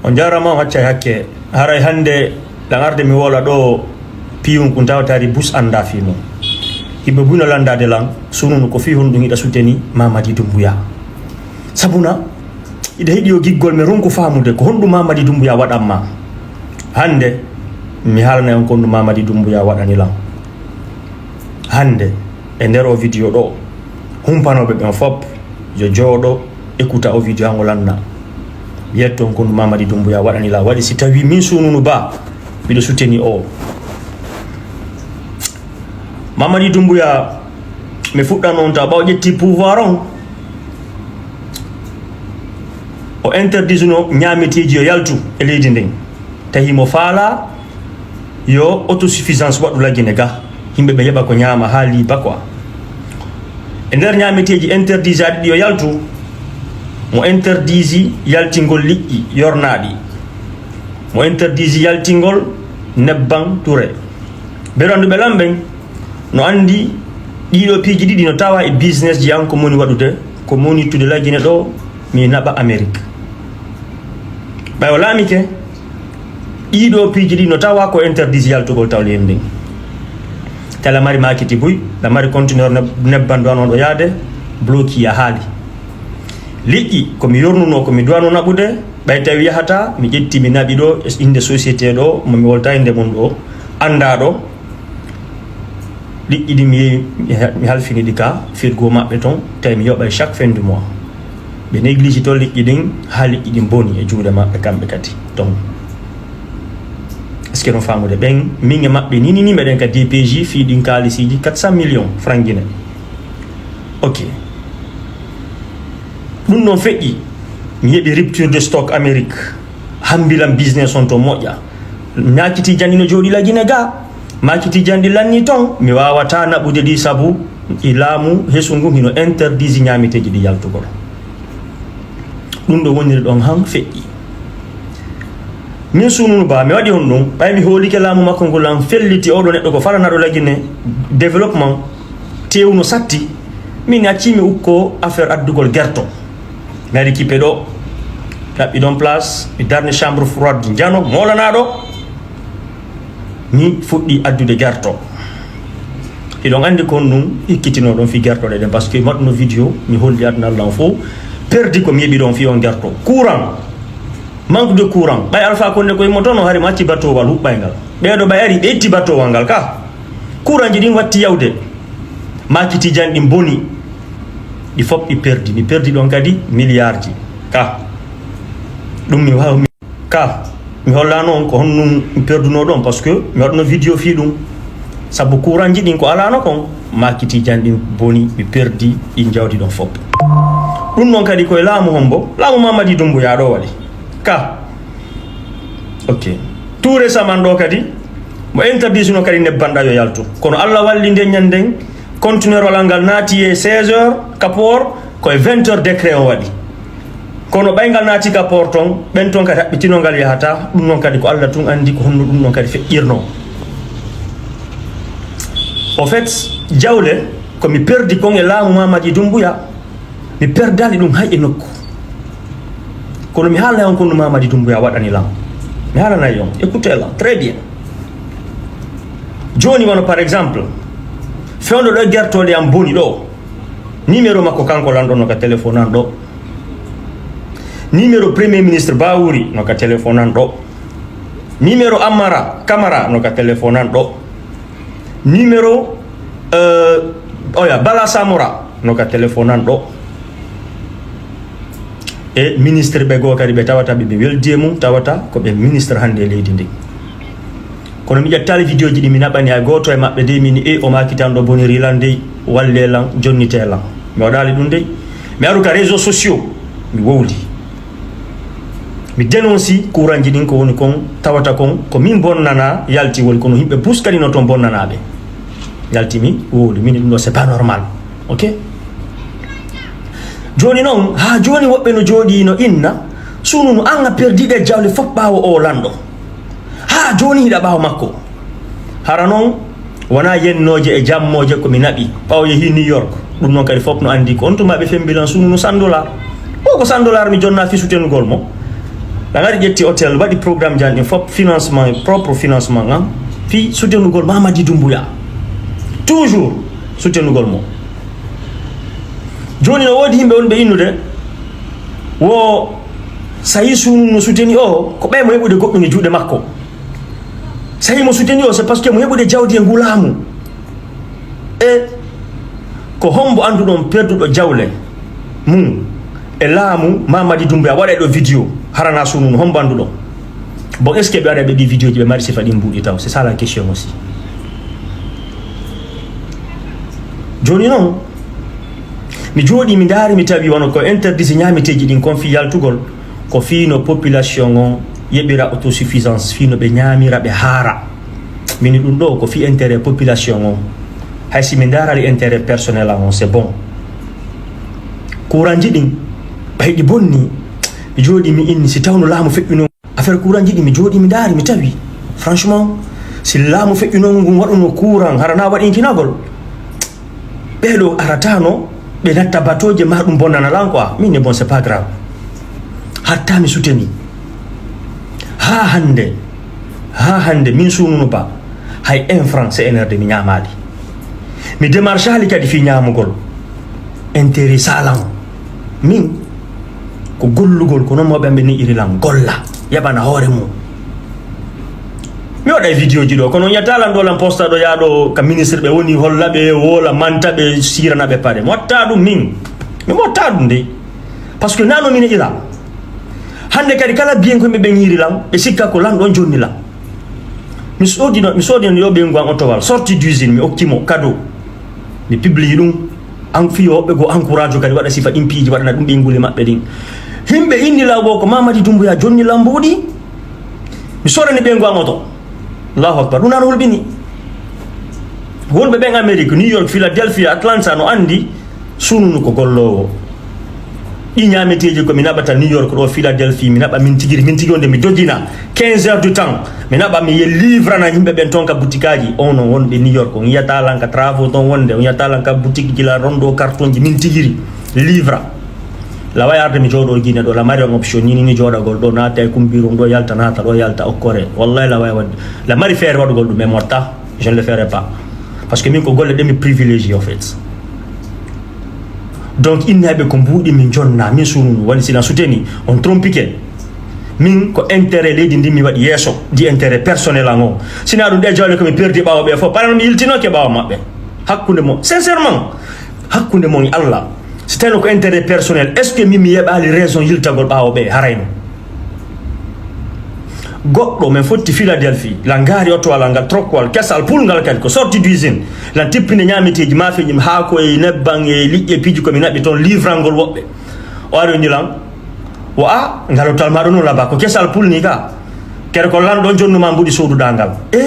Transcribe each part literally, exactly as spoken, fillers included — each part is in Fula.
On njaaraama, on accay hakke. Haray hannde lan arde mi woola ɗoo piyun kun tawataari bus anndaa fii mun. Yimɓe buy no lanndaade lan, sununu ko fii honɗun hiɗa suteni Mamadi Dumbuya. Sabuna, hiɗa hiɗi yo giggol mi ronku faamude ko honɗun Mamadi Dumbuya waɗan ma. Hannde, mi haalanay on ko honɗun Mamadi Dumbuya waɗani lan. Hannde, e nder o video ɗoo, humpanooɓe ɓen fop yo jooɗo, écouta o video hango lanna. Yetto on ko honɗun Mamadi Dumbuya waɗani lan, waɗi si tawi min Sununu Ba, miɗo suteni o. Mamadi Dumbuya, mi fuɗɗan on taw ɓawo ƴetti pouvoir on, o interdisuno ñaameteeji yo yaltu e leydi ndin. Tawi mo faala yo autosuffisance waɗu La Guinée ga, yimɓe ɓe yoɓa ko ñaama haa liiba quoi. E nder ñaameteeji interdisaaɗi ɗi yo yaltu, mo interdisi yaltingol liƴƴi yornaaɗi, mo interdisi yaltingol nebban ture. Beɗo annduɓe lan ɓen no anndi ɗiɗo piiji ɗiɗi no tawa e business ji an ko moni waɗude, ko moni tude La Guinée ɗoo, mi naɓa Amérique. Ɓay o laamike, ɗiɗo piiji ɗi no tawa ko interdit yaltugol taw leydi ndin. Tela mari makiti buy, la mari conteneur neb-, nebban duwano ɗo yaade, bloki ya haali. Liƴƴi ko mi yornuno, ko mi duwano naɓude, ɓay tawi yahata, mi ƴetti mi naɓi ɗo, e innde société ɗo, mo mi wolta innde mun ɗo, annda ɗo. Liƴƴi ɗi mi yehi, mi ha-, mi halfini ɗi ka firgo maɓɓe ton, tawi mi yoɓay chaque fin du mois. Ɓe négligito liƴƴi ɗin, haa liƴƴi ɗin boni e juuɗe maɓɓe kamɓe kadi ton. Est-ce que no faamude? Ɓen, min e maɓɓe ni, ni, ni meɗen ka D P J fii ɗin kaalisiiji quatre cents millions francs guinéens. Ok. Ɗum ɗon feƴƴi, mi heɓi rupture de stock Amérique. Hambilan business on to moƴƴa. Makiti Janɗi no jooɗi La Guinée ga. Makiti Janɗi lanni ton, mi waawata naɓude ɗi sabu e laamu hesu ngu hino interdisi ñaameteeji ɗi yaltugol. Ɗum ɗo woniri ɗon han feƴƴi. Min Sununu Ba, mi waɗi on ɗum, ɓay mi hoolike laamu makko ngu lan felliti oɗo neɗɗo ko faranaɗo La Guinée développement, teewu no satti, min accii mi ukko affaire addugol gerto. Mi ari kippe ɗo, ɗaɓɓi ɗon place, mi darni chambre froide njano, moolanaɗo. Mi fuɗɗi addude gerto. Hiɗon anndi kon ɗum ikkitino ɗon fi gertoɗe ɗen, parce que mi waɗuno vidéo, mi holli aduna Allah on fof, perdi ko mi yeɓi ɗon fi on gerto. Courant, manque de courant. Ɓay Alpha Condé ko immotono, hari mo acci battowal huɓɓay ngal. Ɓeeɗo ɓay ari, ɓe itti battowal ngal ka. Courant ji ɗin watti yawde. Makiti Janɗi boni. Ɗi fof ɗi perdi. Mi perdi ɗon kadi milliard ji. Ka. Ɗum mi waaw mi, ka. Mi hollano on ko honɗum mi perduno ɗon, parce que mi waɗno vidéo fii ɗum. Sabu courant ji ɗin ko alano kon, Makiti Janɗi boni, mi perdi ɗi jawdi ɗon fof. Ɗum ɗon kadi koye laamu hombo? Laamu Mamadi Doumbouya ɗo waɗi. Ka. Ok. Tout récemment ɗo kadi, mo interdisino kadi nebban ɗa yo yaltu. Kono Allah walli nden ñanden, conteneur wala ngal naati e seize heures ka port, ko e vingt heures décret on waɗi. Kono ɓay ngal naati ka port ton, ɓen ton kadi haɓɓitino ngal yahata, ɗum non kadi ko Allah tun andi ko honno ɗum non kadi feƴƴirno. Au fait, jawle ko mi perdi kon e laamu Mamadi Doumbouya, mi perdani ɗum hay e nokku. Kono mi haalnay on ko no Mamadi Doumbouya waɗani lan. Mi haalanay on. Écoutez lan. Très bien. Jooni wano par exemple, fewndo ɗo e gertooɗe am boni ɗo. Numéro makko kanko lanɗo no ka téléphone an ɗo. Numéro premier ministre Bawuri no ka téléphone an ɗo. Numéro Amara Camara no ka téléphone an ɗo. Numéro, euh, oya, Bala Samora, no ka téléphone an ɗo. E ministre ɓe goo kadi ɓe tawata ɓe, ɓe weldi e mum, tawata ko ɓe ministre hannde e leydi ndi. Kono mi ƴettaali vidéo ji ɗi mi naɓani hay gooto e maɓɓe dey, min e o maaki tan ɗo boniri lan dey, walle lan, jonnite lan. Mi waɗaali ɗum dey. Mi aru ka réseaux sociaux, mi wowli. Mi dénonce courant ji ɗin ko woni kon, tawata kon ko min bonnana yalti woni kono yimɓe bus kadi no toon bonnanaɓe. Yalti mi wowli, min ɗum ɗo c'est pas normal. Ok? Jooni noon, haa jooni woɓɓe no jooɗii no inna, Sununu an a perdi ɗe jawle fof ɓaawo o lanɗo. Haa jooni hiɗa ɓaawo makko. Hara noon, wonaa yennooje e jammooje ko mi naɓi, ɓaawo yehi New York. Ɗum noon kadi fof no anndi ko on tuma ɓe fembilan Sununu cent dollars. O ko cent dollars mi jonna fisu tenugol mo. Ɓe ngari ƴetti hôtel, waɗi programme ji an ɗin fof, financement, propre financement an, fii soutenugol Mamadi Doumbouya. Toujours soutenugol mo. Jooni no woodi yimɓe wonɓe innude wo, so tawi Suunu no souteni o, ko ɓe mo heɓude goɗɗum e juuɗe makko. So tawi mo souteni o, c'est parce que mo heɓude jawdi e ngu laamu. E ko hombo annduɗon perduɗo jawle mum e laamu Mamadi Doumbouya waɗa e ɗo vidéo, harana Suunu no, hombo annduɗon? Bon, est-ce que ɓe waɗa ɓe ɗi vidéo ji ɓe mari sifa ɗin mbuuɗi taw? C'est ça la question aussi. Jooni noon, mi jooɗi, mi ndaari, mi tawi wano ko interdit si ñaameteeji ɗin kon fii yaltugol, ko fii no population on yeɓira autosuffisance, fii no ɓe ñaamira, ɓe haara. Mini ɗum ɗo ko fii intérêt population on. Hay si mi ndaarali intérêt personnel an on, c'est bon. Kuranji ɗin, ɓay ɗi bonni, mi jooɗi, mi inni, si tawno laamu feƴƴuno affaire kuranji ɗi, mi jooɗi, mi ndaari, mi tawi, franchement, si laamu feƴƴuno ngun waɗuno kuran, hara na waɗinkinagol, ɓee ɗo aratano ɓe natta batooje ma ɗum bonnana lan quoi. Min ne, bon, c'est pas grave. Hatta mi souteni. Haa hannde, haa hannde, min Suununu Ba, hay un franc C N R D mi ñaamaali. Mi démarchali kadi fii ñaamugol. Intérêt salan. Min, ko gollugol, ko non mawɓe am ɓe ne'iri lan, golla, yaɓana hoore mum. Mi waɗa e vidéo ji ɗo, kono on yatta lan ɗo, lan posta ɗo, yaa ɗo ka ministre ɓe woni, holla ɓe, woola, manta ɓe, sirana ɓe paɗe. Mi watta ɗum min. Mi watta ɗum de. Parce que nano mi ne'ira. Hannde kadi kala biyen ko ɓe ɓe ñiiri lan, ɓe sikka ko lan ɗon jonni lan. Mi soodino, mi soodino yo ɓeyngu an otowal, sorti d'usine, mi okki mo cadeau. Mi publie ɗum, an fii yo woɓɓe goo encourage kadi waɗa sifa ɗin piiji, waɗana ɗum ɓeynguuli maɓɓe ɗin. Himɓe inni lan wo ko Mamadi Doumbouya jonni lan mbuuɗi. Mi soodani ɓeyngu an oto. Allahu Akbar, ɗum nano hulɓini. Wonɓe ɓen Amérique, New York, Philadelphia, Atlanta no anndi Suununu ko golloowo. Ɗi ñaameteeji ko mi naɓata New York ɗo, Philadelphie, mi naɓa min tigiri, min tigi wonde mi dogina quinze heures du temps. Mi naɓa mi ye livrana yimɓe ɓen ton ka butikaaji. On non wonɓe New York, on yiyata lan ka travaux ton wonde, on yiyata lan ka boutique ji la rondo carton ji min tigiri livra. La way arde mi jooɗo Guinée ɗo, la mari on option ni, ni, ni jooɗagol ɗo, naata e kumbirum ɗo, yalta, naata ɗo, yalta, okkore. Wallahi la way wadde. La mari feere waɗugol ɗum, mais mi watta, je ne le ferai pas. Parce que min ko golle ɗe mi privilégié, en fait. Donc, innaaɓe ko mbuuɗi min jonna, min Suununu, woni si lan souteni, on trompike. Min ko intérêt leydi ndin mi waɗi yeeso, di intérêt personnel an on. Sina ɗum ɗe jawle ko mi perdi ɓaawo ɓe fof, par exemple, mi yiltinoke ɓaawo maɓɓe. Hakkunde mo, sincèrement, hakkunde mon e Allah. Si tawno ko intérêt personnel, est-ce que min mi yeɓaali raison yiltagol ɓaawo ɓe harayno? Goɗɗo, min fotti Philadelphie, lan gaari otowal ngal, trokwal, kesal, pulngal kadi, ko sorti d'usine. Lan tippinde ñaameteeji, maafeeji, haako e nebban e liƴƴi e piiji ko mi naɓi ton, livrangol woɓɓe. O ari o ñilan, wo a, ngal otowal ma ɗo non laba, ko kesal pulni ka. Kere ko lan ɗon jonnu ma mbuɗi sooduɗa ngal. E,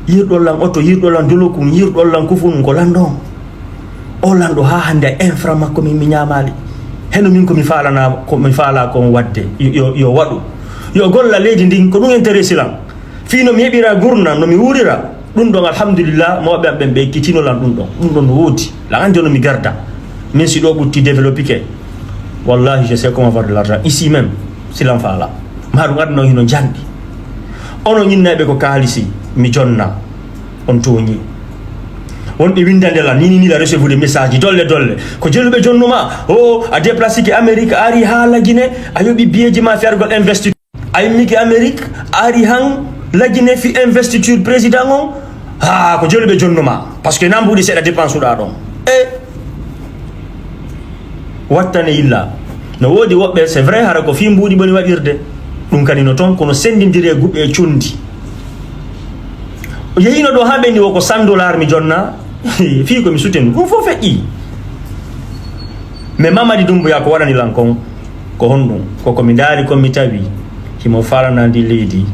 yirɗon lan oto, yirɗon lan dolokun, yirɗon lan kufunun, ko lan ɗon. O lanɗo haa hannde a infra makko min mi ñaamaali. Heno min ko mi faalana, ko mi faala kon waɗde, yo, yo, yo waɗu. Yo golla leydi ndin, ko ɗum intérêt lan. Fii no mi heɓira gurna, no mi wuurira. Ɗum ɗon, alhamdulillah, mawɓe am ɓen ɓe ekkitino lan ɗum ɗon. Ɗum ɗon no woodi. Lan anndi no mi garda. Min si ɗo ɓutti développike. Wallahi, je sais comment avoir de l'argent. Ici même, si lan faala. Ma ɗum aduna on hino janɗi. Onon innayɓe ko kaalisi, mi jonna. On tooñi. Wonɓe windande lan, ni, ni, ni, la recevoir des messages, dolle, dolle. Ko jeluɓe jonnuma, o, a déplacé ki Amérique, a ari haa Lagine, a yoɓi biyeeji ma fergol investi. A immike Amérique, a ari han Lagine fi investiture président on. Ha, ko jeluɓe jonnuma. Parce que na mbuuɗi seeɗa dépense uɗa ɗon. E wattane illa. No woodi woɓɓe, c'est vrai, hara ko fii mbuuɗi ɓoni waɗirde. Ɗum kadi no toon, kono senndindiri e guɓe e conndi. O yehino ɗo haa ɓenni wo ko cent dollars mi jonna. Fii ko mi sutenu. Ɗum fof feƴƴi. Mais Mamadi Doumbouya ko waɗani lan kon, ko honɗum? Ko ko mi ndaari kon mi tawi himo faalana ndi leydi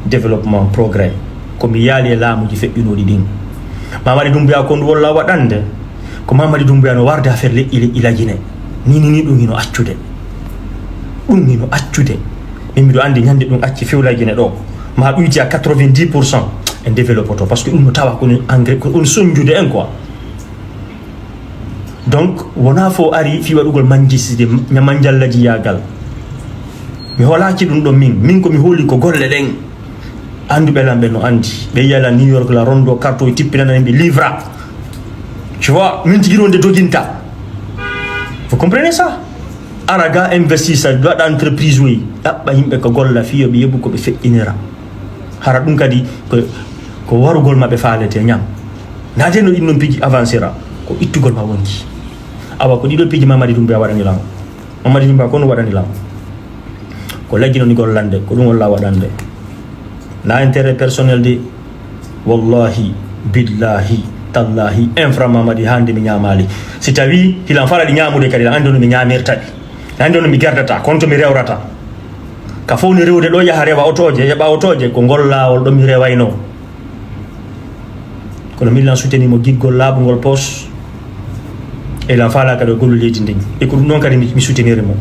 développement, progrès. Ko mi yaali e laamuuji feƴƴunooɗi ɗin. Mamadi Doumbouya ko ndu wolla waɗande. Ko Mamadi Doumbouya no warde affaire leƴƴi, leƴƴi Lagine. Ni, ni, ni ɗum hino accude. Ɗum hino accude. Min miɗo anndi ñande ɗum acci few Lagine ɗo. Ma ɗuyti à quatre-vingt-dix pour cent en développé to. Parce que ɗum no tawa ko engrais, ko on sonjude en quoi. Donc, wona fof ari fii waɗugol manjiside, ñamanjallaji yaagal. Mi hoolaaki ɗum ɗon min. Min ko mi hooli ko golle ɗen. Annduɓe lan ɓe no anndi. Ɓe yiya lan New York la rondo carte o tippinana ɓe livra. Tu vois, min tigi ɗon nde doginta. Vous comprenez ça? Ara ga investissa, waɗa entreprise woyi. Ɗaɓɓa yimɓe ko golla fiyo ɓe yeɓu ko ɓe feƴƴinira. Hara ɗum kadi ko, ko warugol maɓɓe faalete ñam. Naade no ɗin non piiji avancera. Ko ittugol ma wonki. Awa ko ɗiɗo piiji Mamadi Doumbouya waɗani lan. Mamadi Doumbouya ko no waɗani lan. Ko laggi non gollande, ko ɗum walla waɗande. Na intérêt personnel de. Wallahi, billahi, tallahi, infra Mamadi hande mi ñamali. Si tawi hilan fala ɗi ñamude kadi, lan andi no mi ñamirta ɗi. Lan andi no mi gerdata, konto mi rewrata. Ka fof ni rewde ɗo yaha rewa otoje, heɓa otoje, ko ngol laawol ɗo mi rewayno. Kono min lan soutenir mo giggol laaɓungol poos. E lan faala kadi o gollu leydi ndin. E ko ɗum ɗon kadi mi, mi soutenir mo.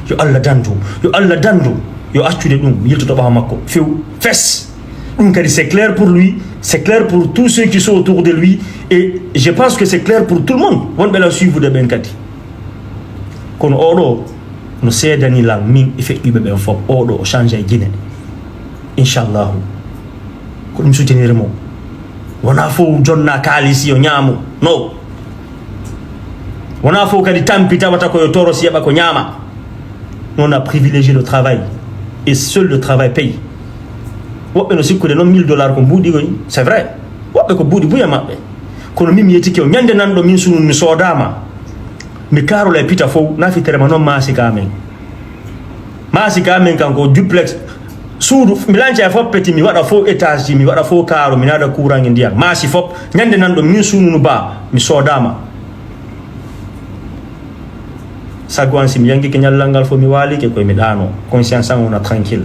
Yo Allah dandu, yo Allah dandu, yo accude ɗum, mi yiltoto ɓaawo makko. Few, fes. Ɗum kadi c'est clair pour lui, c'est clair pour tous ceux qui sont autour de lui. Et je pense que c'est clair pour tout le monde. Wonɓe lan suivude ɓen kadi. Kono oɗo no seedani lan min e feƴƴuɓe ɓen fof. Oɗo o change e Guinée. Inchallahu. Ko ɗum soutenir mo. Wona fof jonna kaalisi yo ñaamu. No. Wona fof kadi tampi tawata ko yo toros yeɓa ko ñaama. Nous on a privilégié le travail. Et seul le travail paye. Woɓɓe no sikkude noon mille dollars ko mbuuɗi goy. C'est vrai. Woɓɓe ko mbuuɗi buy e maɓɓe. Kono min mi yetike o ñande nan ɗo min sunu mi soodama. Mi karola e pita fof, na fitere ma noon maasi ka men. Maasi ka men kan ko duplex. Suudu, mi lanca e fof peti, mi waɗa fof étage ji, mi waɗa fof kaaru, mi naada courant e ndiyam. Maasi fof, ñande nan ɗo min sununu ba, mi soodama. Sago an si mi yangike ñallal ngal fof mi waalike koye mi ɗaano. Conscience an wona tranquille.